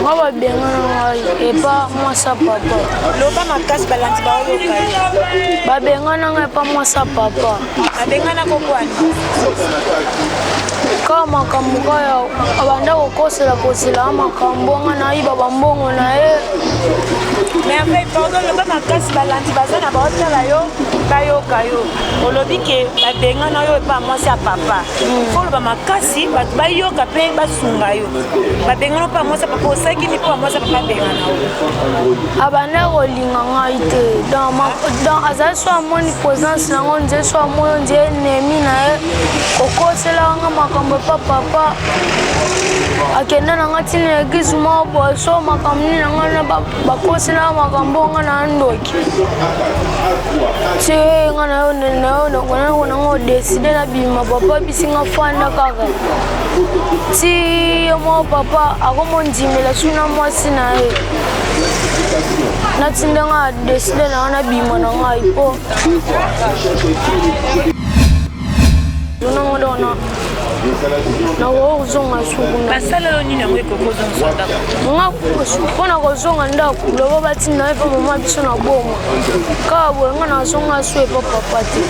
Nga babengana ngai epa mwasa papa. Loba makasi balandi baoyoka yo. Babengana ngai epa mwasa papa. Babengana kokwani? Kaka makambo kaya abanda kokosela kosela makambo nga nayiba bambongo na ye. Merveille, pardon, loba makasi balandi baza na baotala yo bayoka yo. Olobi ke babengana yo epa mwasi ya papa. Mm. Fo loba makasi bato bayoka mpe basunga yo. Babengana mpa mwasi ya papa osalaki nini mpo mwasi ya papa abengana yo? Abanda kolinga ngai te. Donc azali so amoni présence na ngo nze so amoni nze ennemi na ye kokoselaka nga makambo epa papa akenda na nga ntina eglise moko boye so makambo nini na nga na bakoselaka makambo nga na ndoki te nga na yo na yo nakonango nango odeside nabima papa bisi nga fanda kaka ti ye moko papa akomondimela su na mwasi na ye natinda nga deside na nga nabima na ngai mpo nango nakoki kozonga suku basala yo nini yango ekoki kozongisa ndako nga mpo na kozonga ndako lobo batinda ye mpo mama biso na boma kaka boye nga nazonga su epa papa te.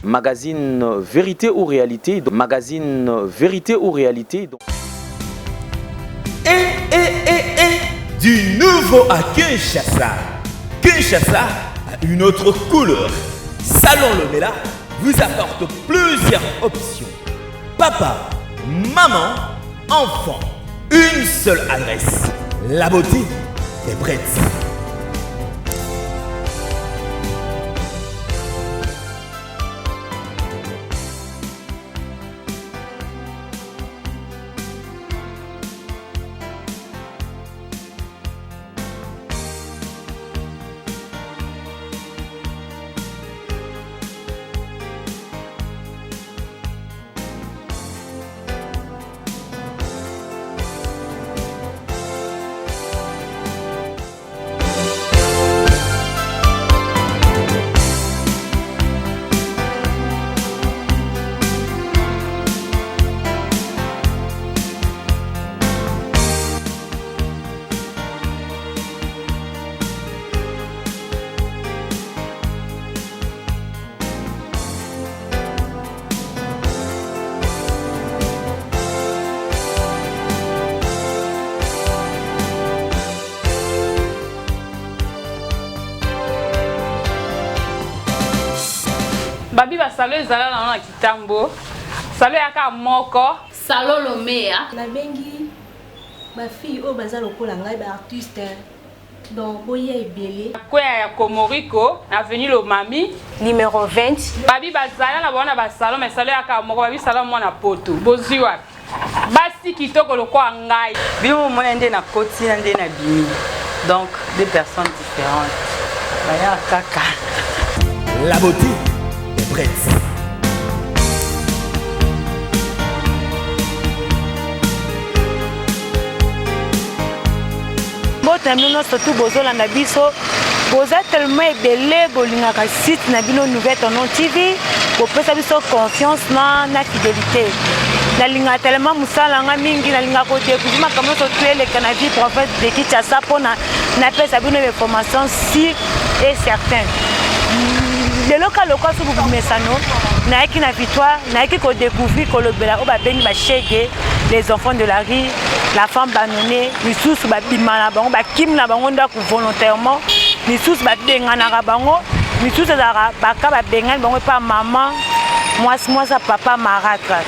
Magazine Vérité ou Réalité, magazine Vérité ou Réalité. Eh, eh, eh, eh, du nouveau à Kinshasa. Kinshasa a une autre couleur. Salon Lomela vous apporte plusieurs options. Papa, maman, enfant. Une seule adresse. La beauté est prête. Babi ba salon ezala na na kitambo salon yaka moko salon lomea nabengi ba fille oyo baza lokola ngai ba artiste donc boya ebele kweya ya komoriko na avenue lomami numero 20 babi bazala na bango na basalon mais salon yaka moko babi salon mwana poto bozwi wapi basi kitoko lokola ngai bino bomona nde nakoti na nde nabimi donc deux personnes différentes baya kaka. La beauté est prête. Mbote na bino nyonso tu bozolanda biso boza tellement ebele bolingaka site na bino Nouvelle Tendance TV bopesa biso confiance na, na fidélité nalingaka tellement mosala nga mingi nalingaka kodécouvrir makambo nyonso tu eleka na vie province de Kinshasa mpona napesa bino information sur et certain. Lelo ka lokwa so bobumesano nayaki na victoire, nayaki kodécouvrir kolobela oyo babengi bashege, les enfants de la rue, la femme banone. Misusu babima na bango, bakimi na bango ndako volontairement, misusu babenganaka bango, misusu ezalaka baka babengani bango epa mama mwasi, mwasi ya papa maratre.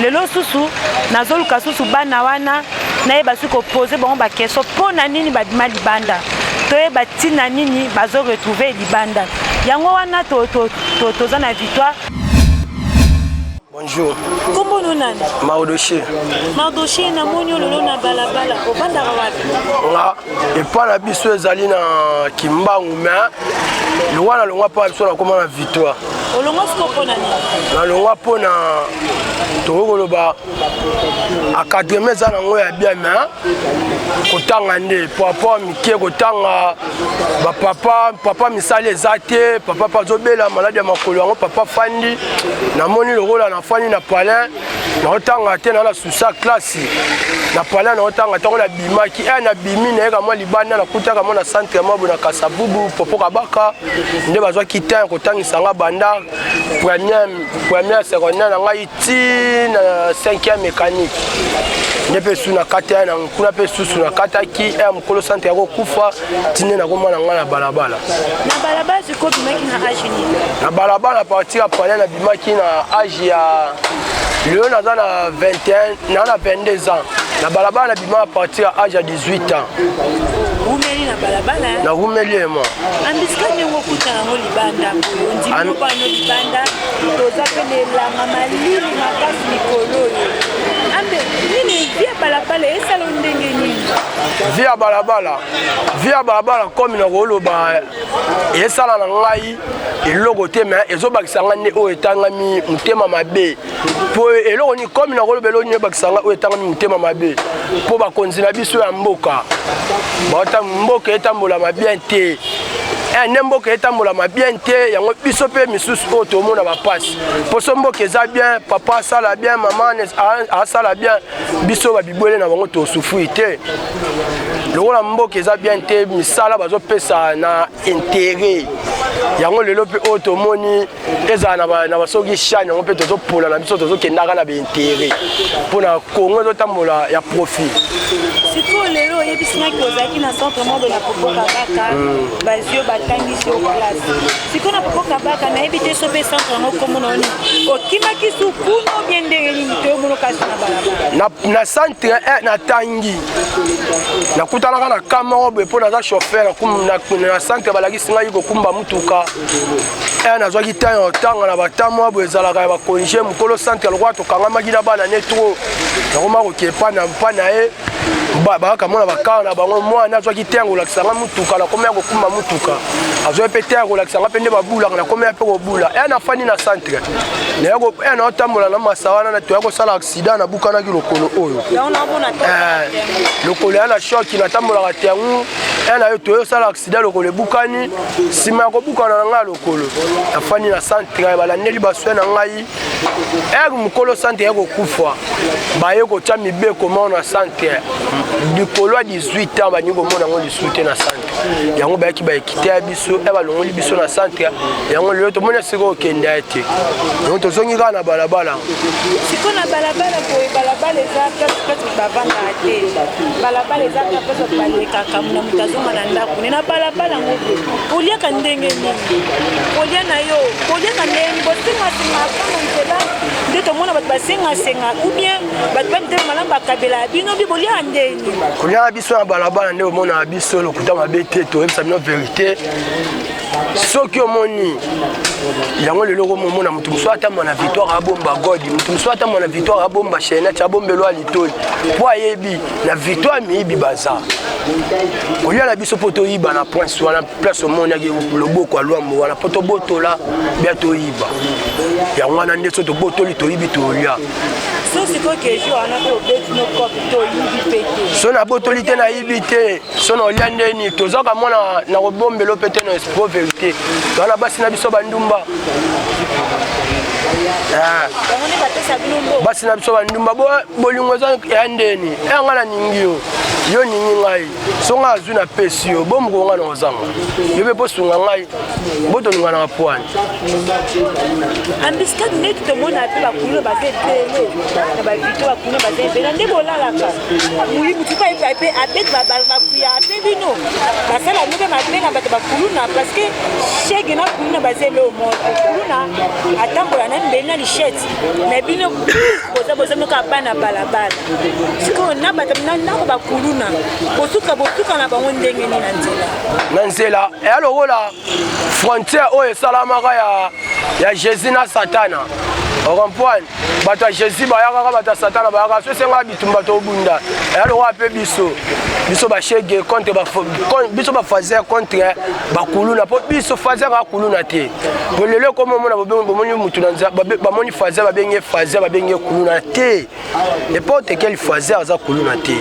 Lelo susu nazoluka susu bana wana, nayeba soki kopose bango baquestion mpo na nini babima libanda, toyeba ntina nini bazo retrouve libanda. Yango wana toza na victoire. Bonjour. Kombo no nani? Mardoché. Mardoché, namoni yo lelo na balabala. Ovandaka wapi? Nga epa na biso ezali na Kimbangu, mais longwa na longwa mpo na biso nakoma na Victoire. Olongwa siko mpo na nini? Nalongwa mpo na tokoki koloba encadrement eza nango ya bien, mais kotanga nde papa mike, kotanga bapapa, papa misala eza te, papa mpe azobela maladi ya makolo. Yango papa fandi, namoni lokola nafandi na palin, naotanga te, naa na susa classe na palin, naotanga. Ntango nabimaki e nabimi, nayeka mwa libanda, nakutaka mwa na centre mwa boye na Kasavubu, Popo Kabaka nde bazwaki temps kotangisa nga banda première secondaire na ngai ti na 5e mécanique. Nde mpe su na kati ya na kuna mpe susu nakataki ya mokolo centre ya kokufa, ti nde nakoma na ngai na balabala. Na balabala sikoyo obimaki na age nini? Na balabala, partir ya palin, nabimaki na age ya lelo naza na 21, naza na 22 ans. Na balabala nabima à partir ya age ya 18 ans. Umeli na balabala? Nawumeli ema. Ambisika ndenge okuta yango libanda boye, ondimi bano libanda, toza mpe na elanga malili makasi mikolo oyo. Ambe nini, vie ya balabala esala ndenge nini? Vie ya balabala, vie ya balabala, komi na koloba esala na ngai eloko te, mais ezobakisa ngai nde oyo etangami motema mabe. Mpo eloko nini? Komi na koloba eloko nini ebakisa ngai oyo etangami motema mabe? Mpo bakonzi na biso ya mboka baota mboka etambolama bien te. Nde mboka etambolama bien te, yango biso mpe misusu oyo tomona bapasi. Mpo so mboka eza bien, papa asala bien, mama asala bien, biso babibwele na bango tosufri te. Lokola mboka eza bien te, misala bazopesa na intérêt. Yango lelo mpe oyo tomoni ezala na basoki shane, yango mpe tozopola na biso, tozokendaka na baintérêt mpona Kongo ezotambola ya profit. Sikoyo lelo oyebisingaki ozalaki na centre moko na Popo Kabaka, bazwi yo, batangisi yo classe. Sikoyo na Popo Kabaka, nayebi te so mpe centre yango kombo na oni, okimaki su kuna obie ndenge nini toyomono kasi na balabala? Na centre natangi, nakutanaka na ka moko boye mpo naza chauffeur na centre, balakisi ngai kokumba mutuka. Nazwaki temps ya kotanga na batamwa boye, ezalaka ya bacongé. Mokolo centre lokola tokangamaki na bana ne trop, nakoma koke mpa na ye, bayaka mona bakar na bango. Mwana azwaki te ya kolakisa nga mutuka, nakomi ya kokumba mutuka. Azwaki mpe te ya kolakisa nga mpe nde babulaka, nakomi ya mpe kobula. Nafandi na centre, naotambola na masa wana, toya kosala accident, nabukanaki lokolo oyo, lokolo ya na choc. Natambolaka tengu na yo, toyosala accident, lokolo ebukani. Nsima ya kobukana na ngai lokolo, nafandi na centre, balandeli basoins na ngai. Ere mokolo centre ya kokufa, baye kotya mibeko moko na centre, likolo ya 18 ans baningi komona yango lisusu te na centre. Yango bayaki baekite ya biso e balongoli biso na centre. Yango lelo tomoni esika okende ya te, yango tozongi kaka na balabala. Sikoyo na balabala boye, balabala eza place place bavandaka te, balabala eza kaka place bato balekaka na moto azonga na ndako. Ne na balabala yango boye, oliaka ndenge nini? Kolia na yo, koliaka ndenge nini? Bosengasengaka na nzela nde tomona bato basengasenga, ou bien bato ba mitema malamu bakabela bino bi, boliaka ndenge nini? Kolia na biso na balabala nde omonaka biso lokuta mabe te, toyebisa bino vérité. Soki omoni yango lelo, okomomona moto mosusu atambola na Victoire, abomba godi, moto mosusu atambola na Victoire, abomba chaînette, abombelo ya litoli, mpo ayebi na Victoire miyibi baza kolia na biso. Mpo toyiba na prince wana, place omonaki loboko ya lwambo wana, mpo tobotola bia toyiba yango wana nde so tobotoli, toyibi, tolia. So sikoyo ke jour wana mpe obeti no cope, toyibi mpe te? So nabotoli te, nayibi te, so na olia ndeni tozwaka mwana na kobombelo mpe te na espo vérité wana. Basi na biso bandumba, basi na biso bandumba, bolingo eza ya ndeni. Eyanga naningi yo. Yo ningi ngai, so ngai azwi na pesi yo, bo mokolo ngai na kozanga. Yo mpe posunga ngai, bo tolinganaka pwani. Embuscade neti tomona mpe bakuluna baza ebele na bavito, bakuluna baza ebele nde bolalaka moyibi tuka mpe abeti bakuya mpe bino basala bino mpe mabe na bato bakuluna, parce que shege na kuluna baza eloo moko. Kuluna atambola na mbeli na lichete, mais bino boza boza noka bana balabala. Sikoyo na bato nako bakuluna bosuka bosuka na bango ndenge nini na nzela? Na nzela eya lokola frontière oyo esalamaka ya Jésus na Satana, ocomprendre? Bato ya Jésus bayakaka, bato ya Satana bayakaka. So esengaka bitumba, tobunda. Eya lokola mpe biso bashege contre biso, bafaser contre bakuluna, mpo biso faser kaka kuluna te. Po lelo ekoma omona bomoni mutu na nzela, bamoni faser, babengi faser, babengi kuluna te. N'importe quel faser aza kuluna te.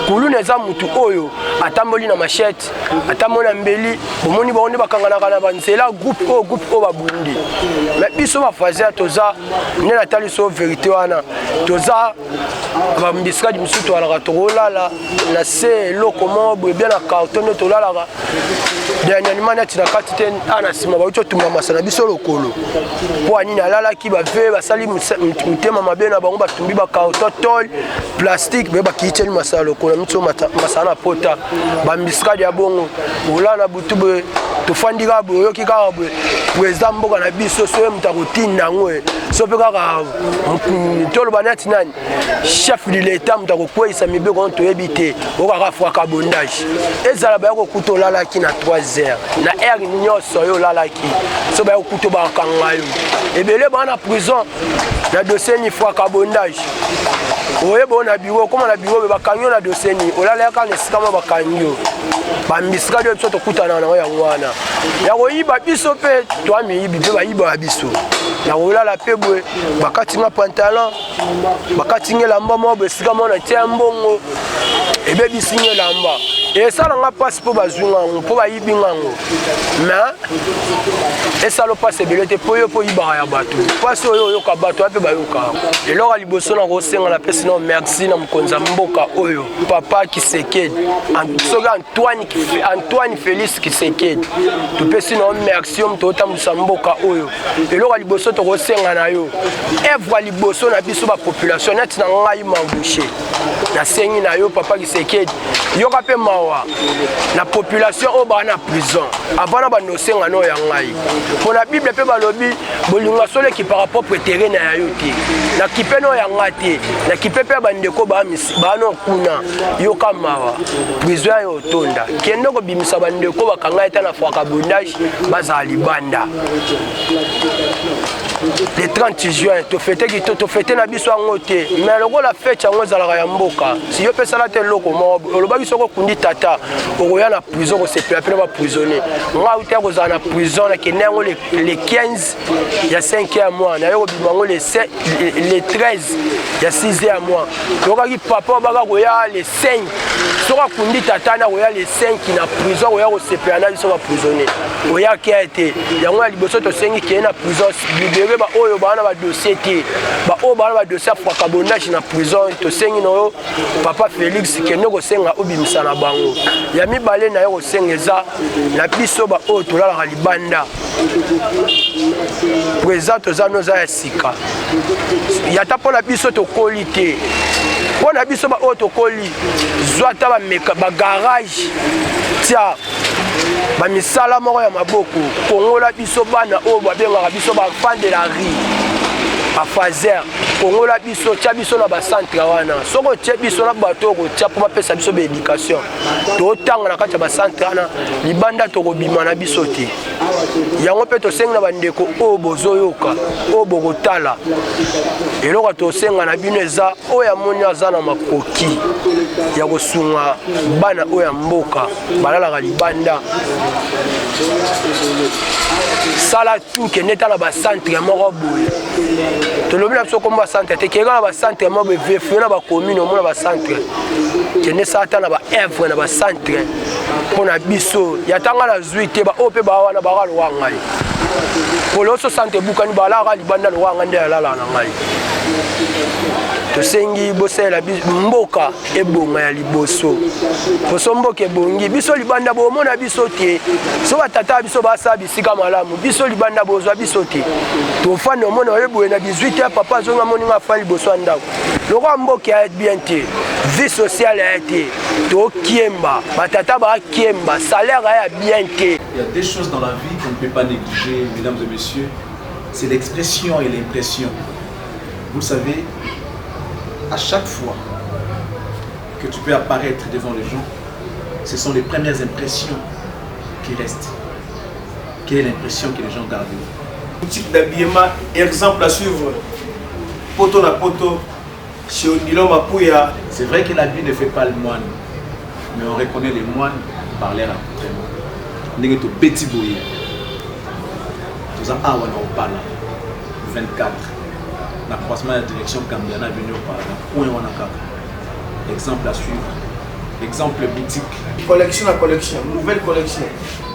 Kuluna eza mutu oyo atamboli na machette, atamboli na mbeli. Bomoni bango nde bakanganaka na banzela, groupe oyo, groupe oyo, babundi. Mais biso bafaser toza nde natali so vérité wana, toza bambisikadi mosusu, toalaka tokolala na se eloko moko boye bien na carton nde tolalaka. Dernièrement neti na kati te a na nsima bauti otumba masa na biso lokolo. Mpo anini alalaki bave basali motema mabe na bango, batumbi bacarton, tole, plastique, be bakiyiteli masala lokolo na miso, masala na pota. Bambisikadi ya bongo, olala na butu boye, tofandi kaka boye, oyoki kaka boye président mboka na biso, so ye moto akotinda yango, so mpe kaka toloba neti nani chef de l'état moto akokweyisa mibeko wana toyebi te. Okaka fwaka bondage ezala baya kokuta olalaki na 3 heures, na heure nyonso oyo olalaki, so baya kokuta bakanga yo. Ebele baa na prison na dossier ni fwaka bondage. Oyeba oyo na biro, okóma na biro, bakangi yo na dossier ni olalaka na esika mo bakangi yo. Bambisika dio biso tokutana nango yango wana ya koyiba. Biso mpe toa miyibi mpe bayibaka biso na kolala mpe boye, bakati nga pantalon, bakati nga elamba moko boye, esika moko natia mbongo, ebebisi nga elamba. Esala nga mpasi mpo bazwi ngango, mpo bayibi ngango, mais esala mpasi ebele te, mpo yo mpo oyibaka ya bato. Mpasi oyo oyoka, bato ya mpe bayoka. Eloko ya liboso na kosenga, napesi nao merci na mokonzi ya mboka oyo, papa Kisekedi, soki Antoine Félix Kisekedi, topesi nao merci. Yo moto otambwisa mboka oyo, eloko ya liboso tokosenga na yo, œuvre ya liboso na biso bapopulation neti na ngai Mabouche, nasengi na yo papa Kisekedi, yoka mpe mawa na population oyo baa na prison. Avant na bando osenga no ya ngai, mpo na Bible mpe balobi bolingo solo ekipaka propre terrain na ya yo te. Nakipe no ya ngai te, nakipe mpe ya bandeko baa no kuna. Yoka mawa, prison ya otonda, kende kobimisa bandeko bakanga ete na fwaka bondage, bazala libanda. Le 30 juin tofete, tofete na biso yango te, mais lokola fete yango ezalaka ya mboka, si yo pesala te eloko moko olobaki, soki okundi tata okoya na prison kosepela mpe na baprisonnier. Ngai uta kozala na prison, nakende yango le 15 ya 5 ya mois, naye kobima yango le 13 ya 6 ya mois. Tokaki papa baka koya le 5, soki akundi tata na koya le 5 na prison, koya kosepela na biso baprisonnier, oyaki ya te. Yango ya liboso tosengi, keye na prison, libere baoyo baa na badossier te, baoyo baa na badossier ya vagabondage na prison. Tosengi na yo papa Félix, kende kosenga obimisa na bango. Ya mibale na ye kosenga eza na biso baoyo tolalaka libanda. Président, toza noza ya sika yata mpo na biso tokoli te, mpo na biso baoyo tokoli, zwa ata bameka bagarage, tia bamisala moko ya maboko, kongola biso bana oyo babengaka biso baenfant de la rue, bafaser. Kongola biso, tia biso na bacentre wana. Soki otie biso na bato oyo kotia mpo bapesa biso baéducation, totanga na kati ya bacentre wana, libanda tokobima na biso te. Yango mpe tosengi na bandeko oyo bozoyoka, oyo bokotala, eloko tosenga na bino eza oyo amoni aza na makoki ya kosunga bana oyo ya mboka balalaka libanda, sala tu, kende tala bacentre moko boye. Tolobi na biso kombo ya centre te, keka na bacentre moko boye, vefue na bacommune, omona bacentre, kende sala ta na baœuvre na bacentre mpo na biso. Ya ntanga nazwi te, baoyo mpe baa wana baka lowa ngai polo oso centre ebukani, balalaka libanda lowa ngai nde alalaka na ngai. Tosengi bosalela mboka ebonga ya liboso. Poso mboka ebongi, biso libanda bomona biso te. So batata biso basala bisika malamu, biso libanda bozwa biso te. Tofanda omona oye boye na 18 heures, papa azongi amoni nga afandi liboso ya ndako. Lokola mboka ya bien te, vie sociale ya te, tokiemba, batata bakiemba, salaire ya bien te. Il y a des choses dans la vie qu'on ne peut pas négliger, mesdames et messieurs, c'est l'expression et l'impression. Vous le savez, à chaque fois que tu peux apparaître devant les gens, ce sont les premières impressions qui restent. Quelle est l'impression que les gens gardent? Boutique d'habillement, exemple à suivre. Poto na poto, chez Odilon Mapuya. C'est vrai que l'habit ne fait pas le moine, mais on reconnaît les moines par leur accoutrement. Ndenge to beti boye. Toza awa na Opala 24 na croisement ya direction Gambiana avenue Opala na coin wana kaka. Exemple à suivre. Exemple boutique. Collection à collection, nouvelle collection.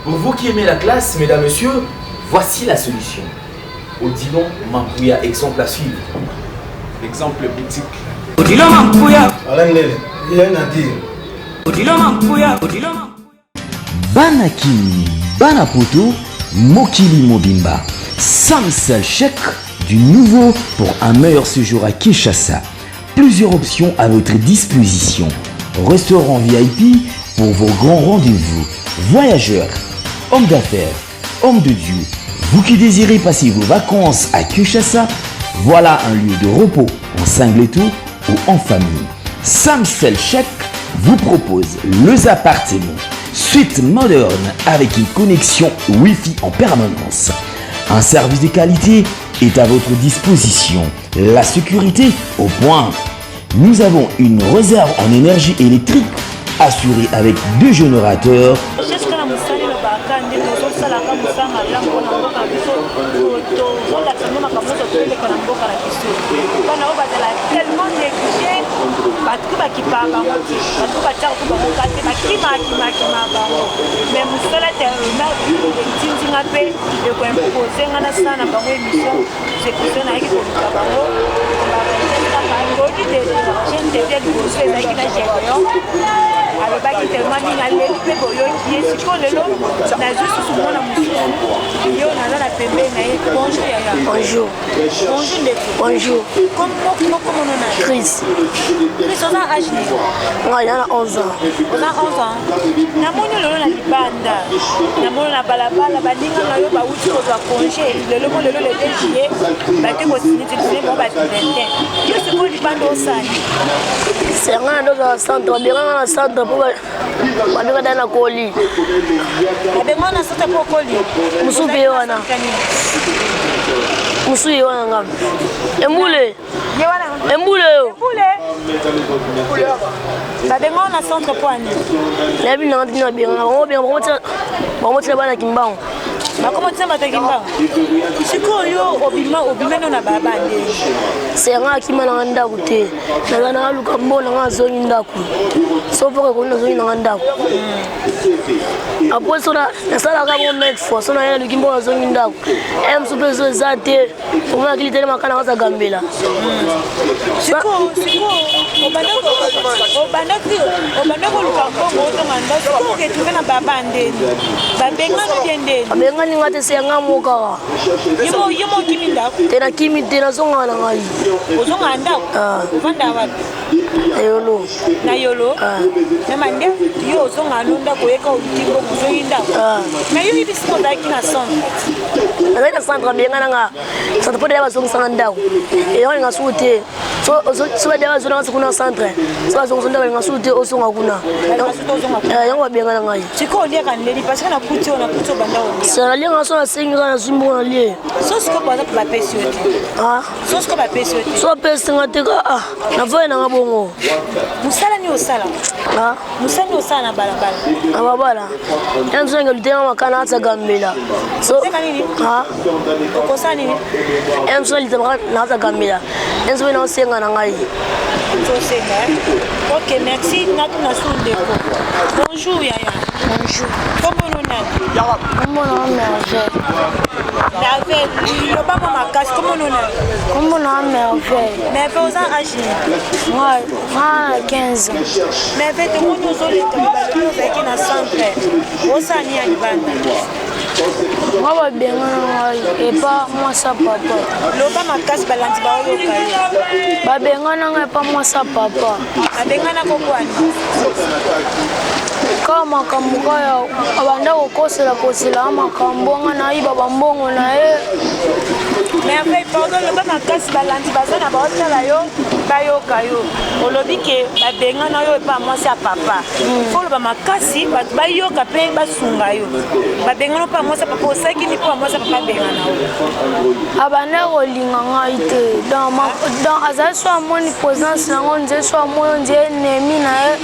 Pour vous qui aimez la classe, mesdames, messieurs, voici la solution. Odilon Mampouya, exemple à suivre. Exemple boutique. Odilon Mampouya. Alain Lele, rien à dire. Odilon Mampouya, Odilon Mampouya. Bana Kin, Bana Poto, Mokili Mobimba. Samsel Chèque du nouveau pour un meilleur séjour à Kinshasa. Plusieurs options à votre disposition. Restaurant VIP pour vos grands rendez-vous. Voyageurs, hommes d'affaires, hommes de Dieu, vous qui désirez passer vos vacances à Kinshasa, voilà un lieu de repos en singleto ou en famille. Samsel Chèque vous propose les appartements, suite moderne avec une connexion Wi-Fi en permanence. Un service de qualité est à votre disposition. La sécurité au point. Nous avons une réserve en énergie électrique assurée avec deux générateurs. Jusqu'à na mosala elobaka nde tozosalaka mosala malamu mpona mboka na biso, tozolakisa nde makambo nyonso toeleka na mboka na biso. Bana oyo bazala tellement néglige, bato ku bakipaka bango te, bato ku batiaka ku bango ka te, bakimakimakima bango. Mais mosala te etindi nga mpe ekoimpose nga nasala na bango émission. C'est pour ça nayaki koluka bango toyoki te chaîne tv ya liboso ezalaki na Gédéon, alobaki tellement mingi, aleli mpe boyoki ye. Sikoyo lelo nazwi susu mwana mosusu, yo naza na pembeni na ye. Bonjour yaya. Bonjour. Bonjour ndeko. Bonjour. Komono na Chris. Chris, oza age nini? Ngai na 11 ans. Oza 11 ans. Namoni lelo na libanda, namoni na balabala baninga na yo bawuti kozwa congé lelo mo lelo le 2 juillet, bake kosinitilize bango ba bulletin. Yo sikoyo libanda osali? Senga na ndoza centre, babenganga na centre mpo babenga da na koli. Babenganga na centre mpo okoli? Mosusu mpe ye wana, mosusu ye wana nga embule embule yo. Babenganga na centre mpo ani? Nayebi nanga tina babenganga bango, benga bango tina bana Kimbangu. Bakoma tina bato ya Kimbangu. Sikoyo obima, obima no na baba nde? Senga akima nanga ndako te, naza nanga luka mbo nanga, azongi ndako so mpoka ekomi, nazongi nanga ndako. Apres so nasalaka bo maintes fois, so naye naluki mbo, nazongi ndako e mosu mpe so eza te, omonaki litele makana kaza gambela. Sikoyo obanda koluka mbongo otonga ndako, sikoyo oretrouve na baba ndeni? Babengani te ndeni? Babengani nga te, se yanga mo kaka. Yo mo okimi ndako? Te, nakimi te, nazongaka na ngai. Ozongaka ndako? Ovanda wapi? Na Yolo. Na Yolo. Mema nde yo ozongaka no ndako, oyeka oluki mbongo, ozongi ndako. Mais yo yebi sika ozalaki na centre? Nazalaki na centre, abenga nanga centre mpo deya bazongisanga ndako, eyolinga suku te. So badeya bazonanga su kuna centre, so bazongisa ndako, alinga suku te osonga kuna, yango babenga na ngai. Sikoyo oliaka ndeni? Parce que nakuti oyo, nakuti obanda olia. Se nalianga so nasengi kaka, nazwi mbongo nalie. So sikoyo baza bapesi yo te? So sikoyo bapesi yo te? So apesi nga te ka, navai nanga bongo. Mosala nini osala? Mosala nini osala na balabala? Na balabala ya mosu nange lutenga makana ata gambela. Oteka nini? Okosala nini? Ya mosu nalita na ata gambela, ya mosu mpe naosenga na ngai. Tosenga. Ok, merci. Natuna su ndeko. Bonjour yaya. Bonjour. Kombono nani? Kombo na Merveille. Merveille, loba mwa makasi kombo no nani? Kombo na Merveille. Merveille oza age nini? Nga na 15 ans. Merveille tomoni ozoleka mibali oyo ozalaki na centre osala nini ya libanda? Nga babengana ngai epa mwasi ya papa. Loba makasi balandi baoyoka yo. Babengana ngai epa mwasi ya papa. Abengana kokwani? Kaka makambo kaka abanda kokosela kosela makambo nga nayiba bambongo na ye. Merveille, pardon, loba makasi balandi baza na baotala yo bayoka yo. Olobi ke babengana yo epa mwasi ya papa. Faut loba makasi bato bayoka mpe basunga yo. Babengana yo epa mwasi ya papa, osalaki nini mpo mwasi ya papa abengana yo? Abanda kolinga ngai te. Donc azali so amoni présence na ngo nzee so amoni nzee ennemi na ye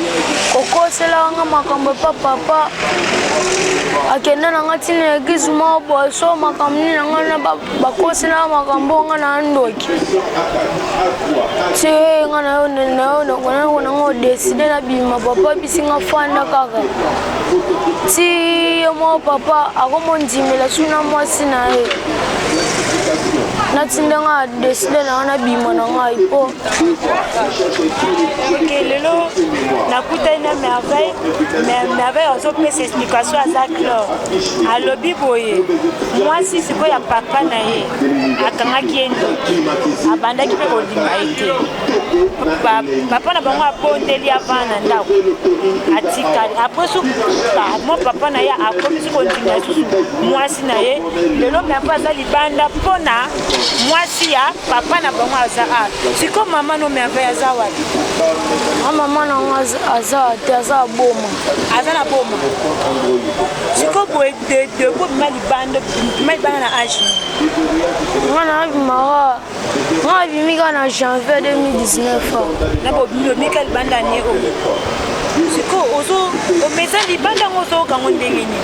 kokoselaka nga makambo epa papa akenda na nga ntina eglise moko boye so makambo nini na nga na bakoselaka makambo nga na ndoki ti nga na yo nango odeside nabima papa bisi nga fanda kaka ti ye moko papa akomondimela su na mwasi na ye natinda nga deside na nga nabima na ngai mpo Ok, lelo nakutani na merveille mais merveille azopesa explication aza clore alobi boye mwasi sikoyo ya papa na ye akangaki ye ndoki abandaki mpe kolinga ye te papa na bango abondeli avant na ndako atikali après su mwa papa na ye akomisi kondima lisusu mwasi na ye lelo merveille aza libanda mpo na mwasi ya papa na bango aza a sikoyo mama no merveille aza wapi? A mama na ngo aza te, aza boma. Aza na boma. Sikoyo boye depuis obima libanda, obima libanda na age nga na abimaka nga abimi kaka na janvier 2019 na bobimi obimika libanda ne oyo sikoyo ozo omesa libanda yango ozoyoka yango ndenge nini?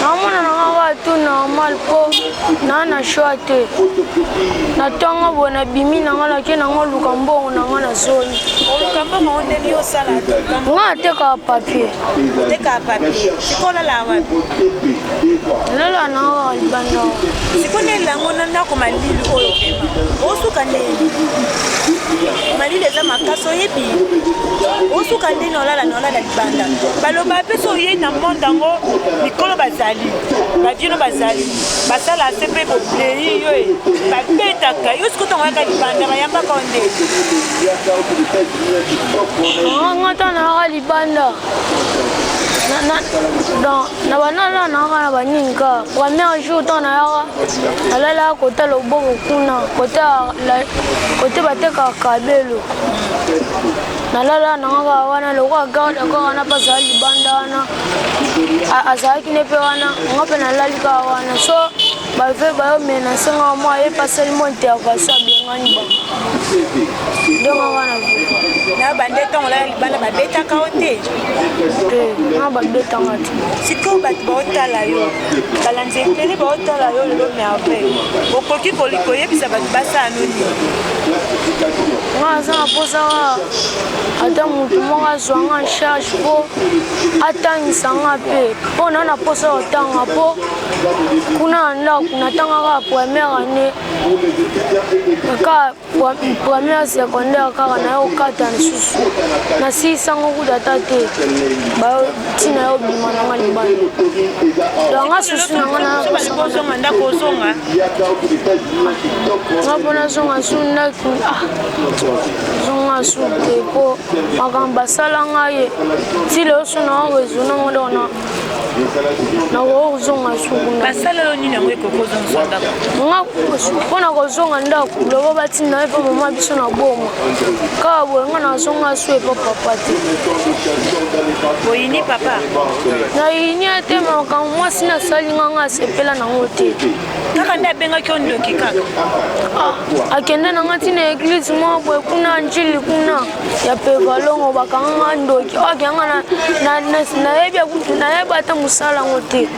Naomona na nga kaka tout normal mpo naa na choix te. Na ntongo boye nabimi na nga nake na nga oluka mbongo na nga nazongi. Oluka mbongo yango ndenge yo osala? Nga natekaka papier. Otekaka papier. Sikoyo olala wapi? Nalala na nga kaka libanda. Sikoyo nde elango na ndako malili oyo vraiment osuka ndenge malili eza makasi oyebi osuka ndenge olala na olala libanda baloba mpe so oyei na monde yango mikolo bazali bavino bazali basala se mpe boplei yo e babetaka yo sikoyo ntango oyaka libanda bayambaka yo nde nga ntango nayaka libanda na banala nayaka na banini kaka premier jour ntango nayaka nalalaka kota loboko kuna kote batekaka kabelo nalala na nga kaka wana lokola garde kaka wana mpe azala libanda wana azalaki ne mpe wana nga mpe nalali kaka wana so bave bayo menase nga mwa ye pasali mwa intervention abengani bango ndenge wana na bande ntango olala libanda babetaka yo te te nga babetanga te sikoyo bato baotala yo balandi ebele baotala yo lelo merveille okoki koyebisa bato basala no nini? Nga aza na mposa kaka ata motu moko azwa nga en charge mpo atangisa nga mpe mpo na na mposa ya kotanga mpo kuna na ndako natanga kaka première année kaka première secondaire kaka naye kokata lisusu nasilisango kuta ata te ntina yo obima nanga libanda donc nga susu na nga ozonga ndako ozonga nga mpo nazonga su ndako ah, zonga su te mpo makambo basala ngai ti lelo su na raisonne ngo donc nakoki kozonga su kuna. Basala yo nini yango ekoki ozongisa ndako? Nga mpo na kozonga ndako loba batinda ye mpo mama biso na boma kaka boye nga nazonga su epa papa te. Oyini papa? Nayini ye te, makambo mwasi nasali nga nga asepela nango te. Kaka nde abengaki yo ndoki kaka? Ah, akende na nga ntina eglise moko boye kuna njili kuna ya pevalongo bakanga nga ndoki oyo akanga nayebi kutu nayeba ata mosala yango te.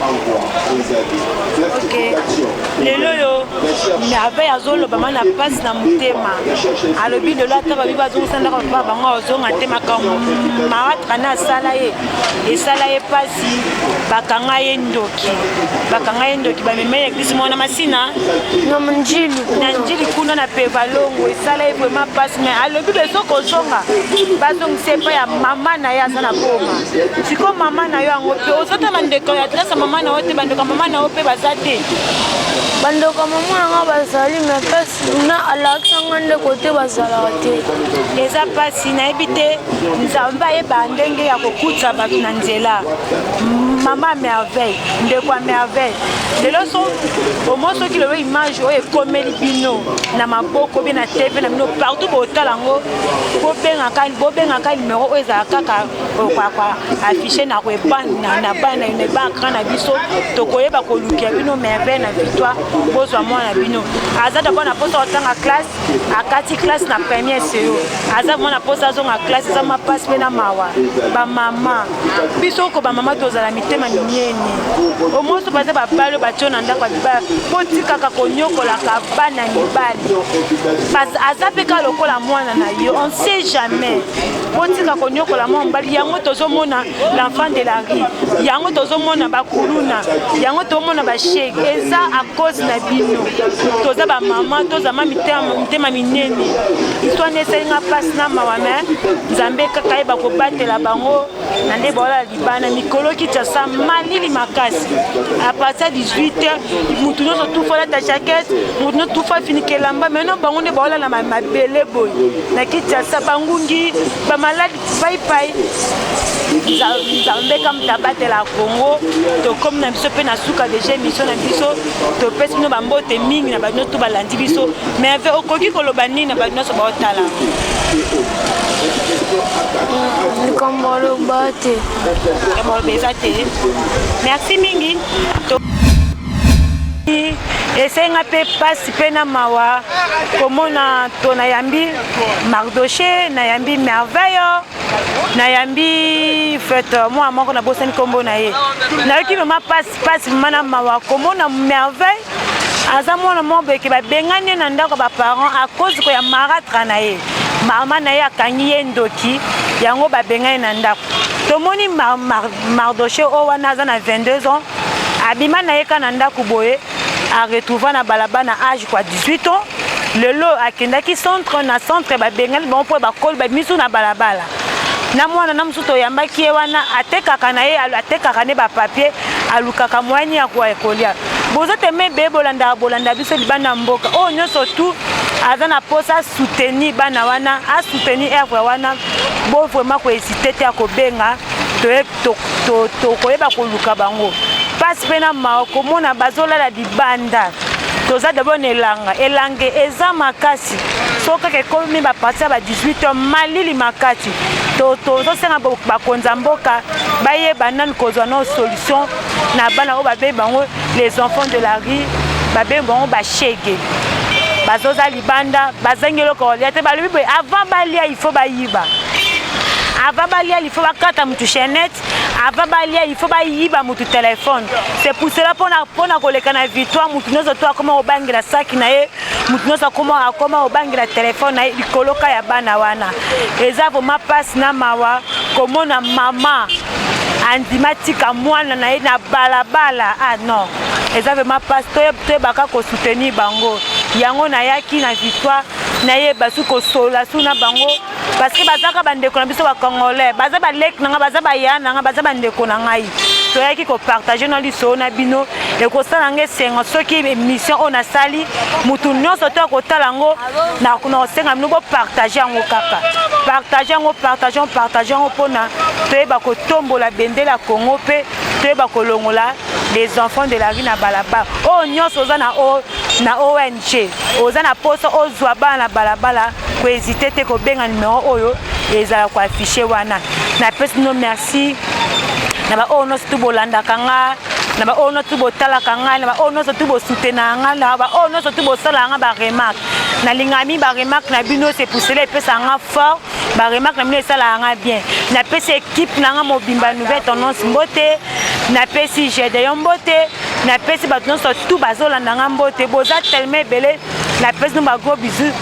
Ok, lelo oyo Merveille azoloba ma na mpasi na motema, alobi lelo ata babi bazongisa ndako papa bango azonga te, makambo maratra na asala ye esala ye mpasi, bakanga ye ndoki, bakanga ye ndoki, bamema ye eglise mwana masina na njili na njili kuna na pevalongo, esala ye vraiment mpasi. Mais alobi beso kozonga, bazongisa epai ya mama na ye aza na boma. Sikoyo mama na yo yango mpe ozota bandeko ya adresse ya mama na yo te, bandeko ya mama na yo mpe baza te? Bandeko ya mama na nga bazali, mais mpasi na alakisa nga nde kote bazalaka te. Eza mpasi, nayebi te. Nzambe ayeba ndenge ya kokuta bato na nzela. Mama Merveille, ndeko ya Merveille, lelo so omo soki lelo image oyo ekomeli bino na maboko bie na tv na bino partout, botala yango, bobengaka, bobengaka numero oyo ezala kaka kwa affiche na koebana na bana na ba na biso, tokoyeba kolukela bino Merveille na Victoire, bozwa mwana na bino. Aza d'abord na mposa kotanga classe, akati classe na première seyo, aza mwana mposa azonga classe. Eza mwa mpasi mpe na mawa. Bamama biso oko bamama tozala mitema minene, omoso baza babali oyo batio na ndako ya libala, botikaka konyokolaka bana mibali, aza mpe kaka lokola mwana na yo, on sait jamais. Botika konyokola mwa mobali yango. Tozomona l'enfant de la rue yango, tozomona bakuluna yango, tozomona bashege, eza à cause na bino. Toza bamama, tozama mitema minene. Histoire nde esalinga mpasi na mawa, mais Nzambe kaka yeba kobatela bango na nde baolala libanda. Mikolo Kinshasa malili makasi, à partir ya 18 heures mutu nyonso tufa alata jaquette, mutu nyonso tufa afinika elamba. Maintenant bango nde baolala mabele boye na Kinshasa, bangungi, bamaladi paipai. Nzambe ka moto abatela Congo. Tokomi na biso mpe na suka déjà émission na biso. Topesi bino bambote mingi na bato nyonso to balandi biso. Mais okoki koloba nini na bato nyonso baotala? Likambo aloba te. Likambo aloba eza te. Merci mingi. Esenga mpe mpasi mpe na mawa komona to nayambi Mardoche, nayambi Merveille, nayambi fete mwana moko nabosani nkombo na ye. Nayoki vraiment mpasi, mpasi vraiment na mawa komona Merveille aza mwana moko boyeke, babengani ye na ndako ya baparent à cause ko ya maratra na ye. Mama na ye akangi ye ndoki, yango babengani na ndako. Tomoni Mardoche oyo wana aza na 22 ans, abima na ye ka na ndako boye, aretrouva na balabala na age kwa 18 ans. Lelo akendaki centre, na centre babengani bango mpo bakoli bamisu na balabala. Na mwana na mosusu toyambaki ye wana, atekaka na ye, atekaka nde bapapier, alukaka moyen ya kolia. Boza teme ebele, bolandaka, bolanda biso libanda mboka oyo nyonso tu aza na mposa asoutenir bana wana, asoutenir œuvre wana, bo vraiment kohésite te ya kobenga, tokoyeba koluka bango. Mpasi mpe na mawa komona bazolala libanda. Toza d'abord na elanga, elanga eza makasi. So kaka ekomi bapartir ya ba 18 heures, malili makasi. Tozosenga bakonzi ya mboka bayeba nanu kozwa no solution na bana oyo babengi bango les enfants de la rue, babengi bango bashege, bazoza libanda, bazangi eloko kolia te. Balobi boye, avant balia il faut bayiba, avant balia il faut bakata mutu chaînette, avant balia il faut bayiba mutu téléphone. C'est pour cela mpona koleka na Victoire, mutu nyonso to akoma kobangela saki na ye, mutu nyonso akoma kobangela telefone na ye likoloka ya bana wana. Eza vraiment mpasi na mawa komona mama andima tika mwana na ye na balabala. Ah non, eza vraiment mpasi. Toyebaka kosoutenir bango. Yango nayaki na Victoire, nayeba su kosolola su na bango, parce que bazaka bandeko na biso bacongolais, baza baleki na ngai, baza baya na ngai, baza bandeko na ngai. Toyaki kopartage na lisolo na bino. Ekosala ngai esengo soki émission oyo nasali, mutu nyonso to akotala yango. Na kosenga bino bopartage yango kaka, partage yango, partage yango, partage yango, mpona toyeba kotombola bendele ya Congo mpe toyeba kolongola les enfants de la rue na balabala. Oyo nyonso oza na, o, na ONG, oza na posa ozwa bana na balabala, kohésite te kobenga numero oyo ezala koaffiche wana. Napesi bino merci na baoyo nyonso tu bolandaka nga, na baoyo nyonso tu botalaka ngai, na baoyo nyonso tu bosoutenaka ngai, na baoyo nyonso tu bosalaka nga baremarque. Nalingaka mingi baremarque na bino, c'est pour cela epesaka nga fort. Baremarque na bino esalaka nga bien. Napesi équipe na nga mobimba Nouvelle Tendance mbote, napesi Gedeon mbote, napesi bato nyonso tout bazolanda nga mbote. Boza tellement ebele, napesi no bagros bisous.